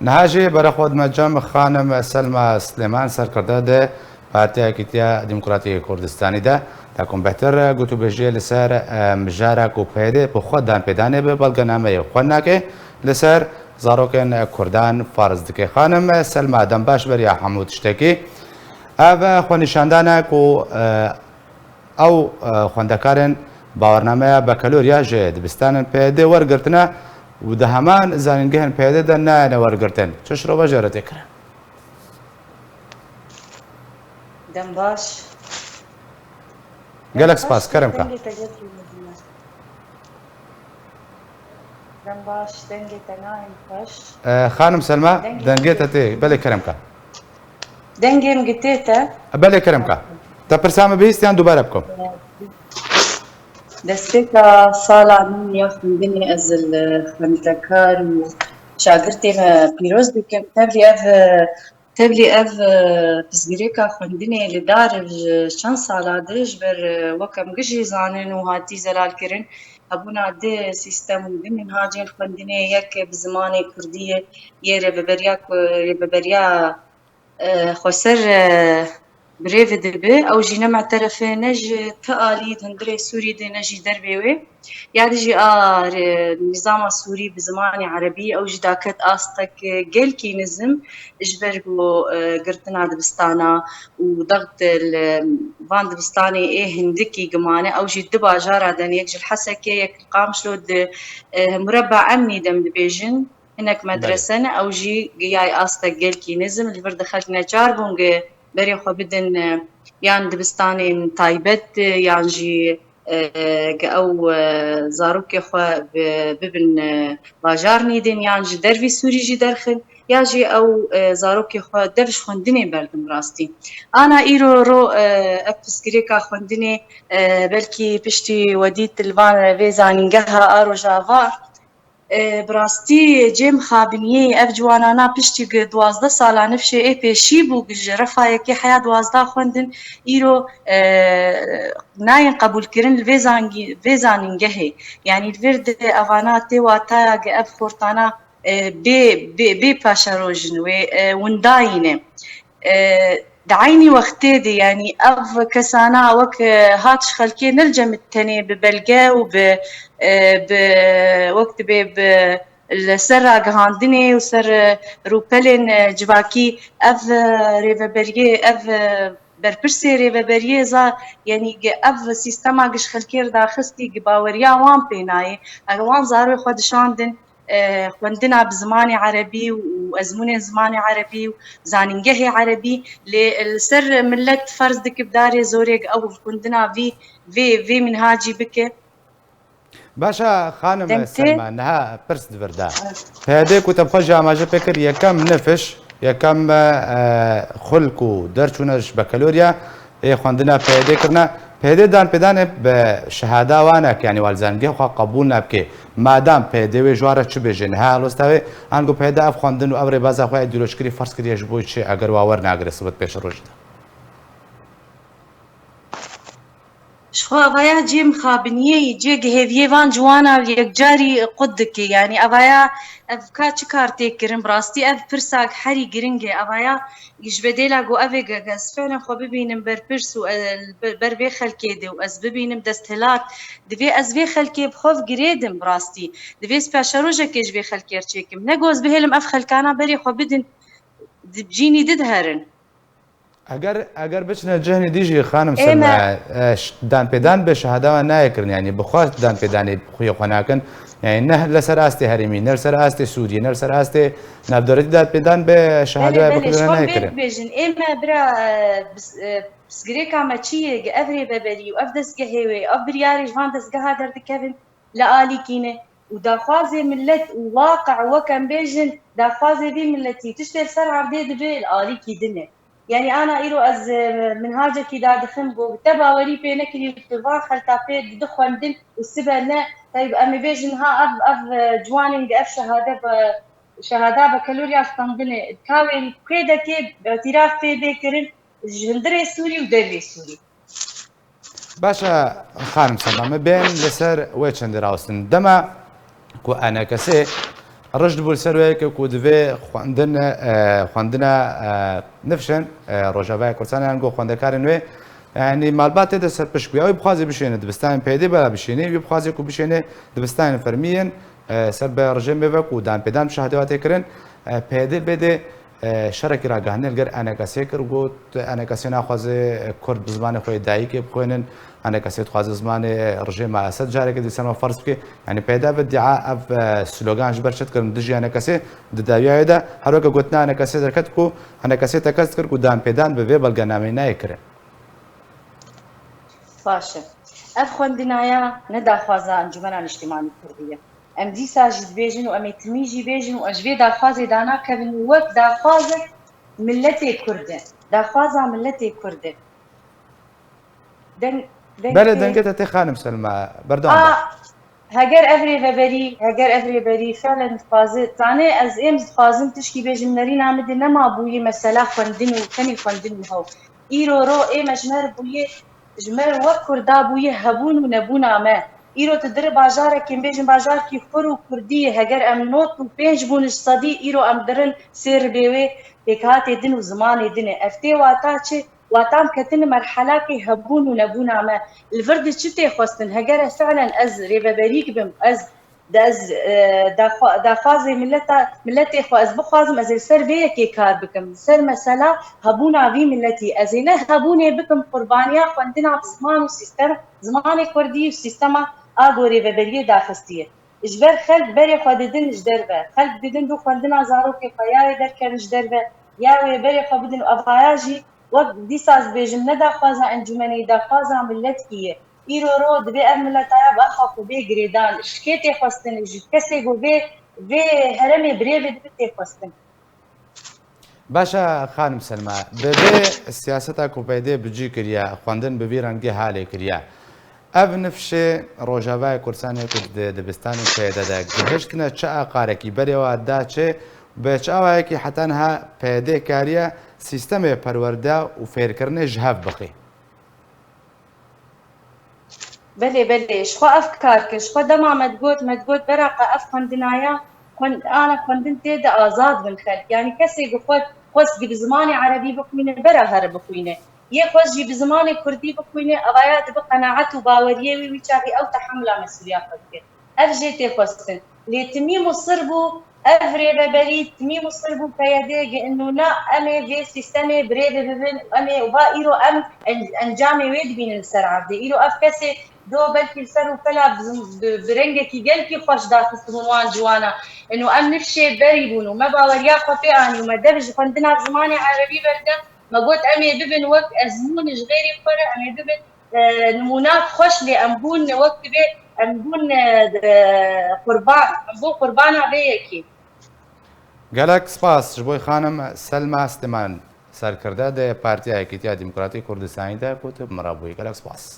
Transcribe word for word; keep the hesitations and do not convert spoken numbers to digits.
Niha jî berê xwe dime cem xanim Selma Silêman, serkirde di Partiya Yekîtiya Demokratîk Kurdistanî de, te ku bêhtir gotûbêjiyê li ser, e, mijara ku PYD bi xwe danpêdanê bi belgenameyê xwe nake, li ser zarokên Kurdan ferz dike. Xanim Selma, dem baş beriya hemû tiştekî. Ev xwenîşandane ku, e, ew, e, xwendekarên bawernameya bekeloriya ji dibistanên PYD wergirtine û di heman zanîngehên PYD de nayene wergirtin. Çi şirove jê re tê kirin? Dem baş. Gelek spas, kerem ka. Dengê te gelkî mezin e. Dem baş, dengê te nayên xweş. E, xanim Selma, dengê te tê. Belê, kerem ka. Dengê min gitê te? Belê, kerem ka. Te pirsa min bihîst yan dubare bikim? Destpêka sala nû ya xwendinê ez li xwendekar û şagirtê me pîroz dikim. Tevlî ev, tevlî ev, e, pirsgirêka xwendinê li dar ji çend sala de ji ber, e, wek em gişî zanin û hatî zelalkirin, hebûna di sîstem û di minhacên xwendinê, yek bi zimanê kurdî ye, yê rêveberiya ku, rêveberiya e, xweser, e, birêve dibe, ew jî ne meterefe, ne ji ti alî di hundirê Sûrî de, ne jî dervê wê. Ya di jî a, e, nîzama Sûrî bi zimanê erebî, ew jî daket astek, e, gelkî nizim ji ber ku, e, girtina dibistana û dext li van dibistanê ê hindikî gimane, ew jî di bajara de ne, yek ji li Hesekê, yek li Qamişlo di, e, mureba emnî de em dibêjin. Hinek medrese ne, ew jî giyay astek gelkî nizim, li vir di xelk neçar bûn gi berê xwe bidin, e, yan dibistanên taybet, e, yan jî, e, gi ew, e, zarokê xwe bi-, bibin, e, bajar nîdin, yan ji dervî Sûrî jî derxin, ya jî ew, e, zarokê xwe dev ji xwendinê berdin rastî. Ana îro ro, e, ev pirsgirêka xwendinê, e, belkî piştî we dît li van vê zanîngeha a Rojava, E, bi rastî cê mixabiniyê ev ciwanana piştî gi duwazdeh sala nifşê ê pêşî bû gi ji refa yekê heya duwazdeh xwendin, îro, e, nayên qebûlkirin li vê zangî-, vê zanîngehê. Yanî li vir de evana tê wataya gi ev xortana, e, bê, bê, bê paşerojin wê, e, windayî ne. E, di eynî wextê de, yanî ev kesana wek, e, hat ji xelkê ne li cem tenê bi belge û bi, e, bi, wek dibê bi li ser ragihandinê û ser, e, rûpelên, e, civakî ev, e, rêveberiyê, ev, e, berpirsê rêveberiyê za, yanî gi ev sîstema gi ji xelkê re daxistî, gi baweriya wan pê nayê. Eger wan zarokê xwe dişandin, e, xwendina bi zimanê erebî û ezmûnên zimanê erebî û zanîngehê erebî, lê li ser milet ferz dike bi darê zorê ew xwendina vî, vê, vê minhacî bike. Baş e, xanim Selma, niha pirs di vir de. PYD ku te bi xwe jî amaje pê kir, yekem nifiş, yekem, e, xulk û derçûne ji bekeloriya ê xwendina PYD kirine. PYD danpêdanê bi şehada wan e, yanî wa li zanîngehê xwe qebûl nabike. Madam PYD wê ji wan re çi bêje? Niha helwesta wê, ango PYD ev xwendin û ev rêbaza xwe îdeolojikirî ferz kiriye, ji bo çi eger wa wernagire sibit pêşerojê de? Ji xwe avaya cê mixabiniyê, cê gihêviyê van ciwana yekcarî qut dike. Yanî avaya ev ka çi kar tê kirin? Bi rastî ev pirsak herî giring e. Avaya ji bedêla ku ev ê ge-, ge-, ez fêhlen xwe bibînim berpirs û, e, li ber vê xelkê de û ez bibînim desthilat, divê ez vê xelkê bi xwe girêdim bi rastî. Divê ez paşerojekê ji vê xelkê re çêkim. Ne ku ez bihêlim ev xelkana berê xwe bidin, di cînî di diherin. Eger, eger biçine cihnî dî jî, xanim Selma, e, ş-, danpêdan bê şehada wan nayê kirin, yanî bi xwe danpêdanê bi xwiyê xwe nakin. Yanî ne li ser astê herêmî, ne li ser astê Sûriyê, ne li ser astê navdewletî danpêdan bê şehada wan bi xwe nayê kirin. Belê, belê, ji xwe bê dibêjin. Ê me bira, e, bis-, e, pirsgirêka me çi ye? Ev rêveberî û ev destgehê wê, ev biryarê ji van destgeha derdikevin li alîkî ne. Û daxwazê milet û waqe wek em bêjin, daxwazê vî miletî tiştê li ser erdê dibe li alîkî din e. Yanî ana îro ez, e, minhacekî dadixim ku te bawerî pê nekirî, tu van xelta pê didi xwendin û sibe ne, tey em ê bêjin ha ev, ev, e, ciwanên di ev şehade be, şehada bekeloriya xwendinê, ka wê kê dekê îtîraf pê bê kirin ji hundirê Sûrî û dervê Sûrî. Baş e, xanim Selma, me bên li ser wê çendê rawestin. Dema ku E N K S Rij dibû li ser wê yekê ku divê xwendin, e, xwendina, e, nifşên, e, Rojavayê Kurdistanê yan ku xwendekarên wê, yanî malbat tê de serpişk bûye. Ew ê bixwazê bişêne dibistanên P Y D'ê bela bişênê, wê bixwazê ku bişêne dibistanên fermî yên, e, ser bi rejêmê ve ku danpêdan bi şahdê wa tê kirin, e, P Y D vê dê, e, şerekî ragihandinê li gel ENKSê kir, got, ENKSê naxwaze, e, Kurd bi zimanê xwe yê dayikê bixwînin, ENKSê dixwaze zimanê rejêma Esed careke dî ser me ferz bike. Yanî P Y D vê dîa ev, e, slogan ji ber çi dikirin dijî ENKSê di dawiya wê de, her weke gotina ENKSê derket ku ENKSê tekez dikir ku danpêdan bi vê belgenameyê nayê kirin. Baş e. Ev xwendinaya ne daxwaza Encûmena Niştimanî Kurdî ye. Em dîsa jî dibêjin û em ê timî jî bêjin û ez ji vê daxwazê danakevin û wek daxwazek miletê Kurd e. Daxwaza miletê Kurd e. Deng, deng Belê, tê dengê te tê xanim Selma. Berdewam be. A, heger ev rêveberî, heger ev rêberî felen dixwaze, zanê ez êm dixwazim tişkî bêjim, nerîna min de nema bûyî mesela xwendin û tenê xwendin û hew. Îro ro êm e ji me re bûyê, ji me re wek Kurda bûyê hebûn û nebûna me. Îro tu diri bajarekê, em bêjin bajarkî xur û Kurdî ye, heger em nod û pênc bûn ji sedî, îro em dirin sê ribê wê pêkhatê din û zimanê din e. Ev tê wata çi? Wata em ketine merhelakê hebûn û nebûna me. Li vir di çi tê xwestin? Heger ez fiilen ez rêveberîk bim, ez, de ez, e, daxwa-, daxwazê mileta, miletê xwe ez bixwazim, ez ê li ser vê yekê kar bikim. Li ser mesela hebûna vî miletî. Ez ê ne hebûnê bikim qurbaniya xwendina bi ziman û sîstem, zimanê kurdî û sîstema a ku rêveberiyê daxistiye. Ji ber xelk berê xwe didin ji derve. Xelk didin du xwendina zarokê xwe ya wê derkevin ji derve, ya wê berê xwe bidin û evaya jî wek dîsa ez dibêjim ne daxwaza encûmenê, daxwaza miletkî ye. Îro ro divê ev miletaya bi exa xwe bê girêdan. Ji kê tê xwestin? Ji kesê ku vê, vê herêmê birêvê dibe tê xwestin. Baş e, xanim Selma, bi vê siyaseta ku P Y D'ê bi cî kiriye, xwendin bi vî rengî halê kiriye. Ev nifşê Rojavayê Kurdistanê ku di dibistanên P Y D de gihiştine çi aqarekî berê wa da çi, bi çi awayekî heta niha P Y D kariye sîstemê perwerde û fêrkirinê ji hev bixî? Belê, belê, ji xwe ev kar kir. Ji xwe dema me digot, me digot, beraqa ev xwendinaya, xwend-, ana xwendin tê de azad bin xelk. Yanî kesê ku xwe xwest bi zimanê erebî bixwîne, bera here bixwîne. Yê xwest jî bi zimanê kurdî bixwîne, evaya dibe qenaet û baweriyê wî, wî çaxî ew tehemula mesûliya xwe dike. Ev jê tê xwestin. Lê timî musir bû, ev rêveberî timî musir bû P Y D, gi inu na, em ê vê sîstemê birêve bibin, em ê, va îro em en-, encamê wê dibînin li ser erdê. Îro ev kesê do belkî li ser û pela bi, bi, bi rengekî gelkî xweş daxistibûn wan ciwana. Inu em nifşê berî bûn û me baweriya xwe pê anî û me dev ji xwendina bi zimanê erebî berde, me got em ê bibin wek ezmûn ji xêrê xwe re, em ê bibin e, nimûna xweş, lê em bûn wek divê em bûn, e, e, qurban, em bûn qurbana vê yekê. Gelek spas ji bo xanim Selma Sliman, serkirde di Partiya Yekîtiya Demokratîk Kurdistanê de ku tu bi min re bûyî. Gelek spas.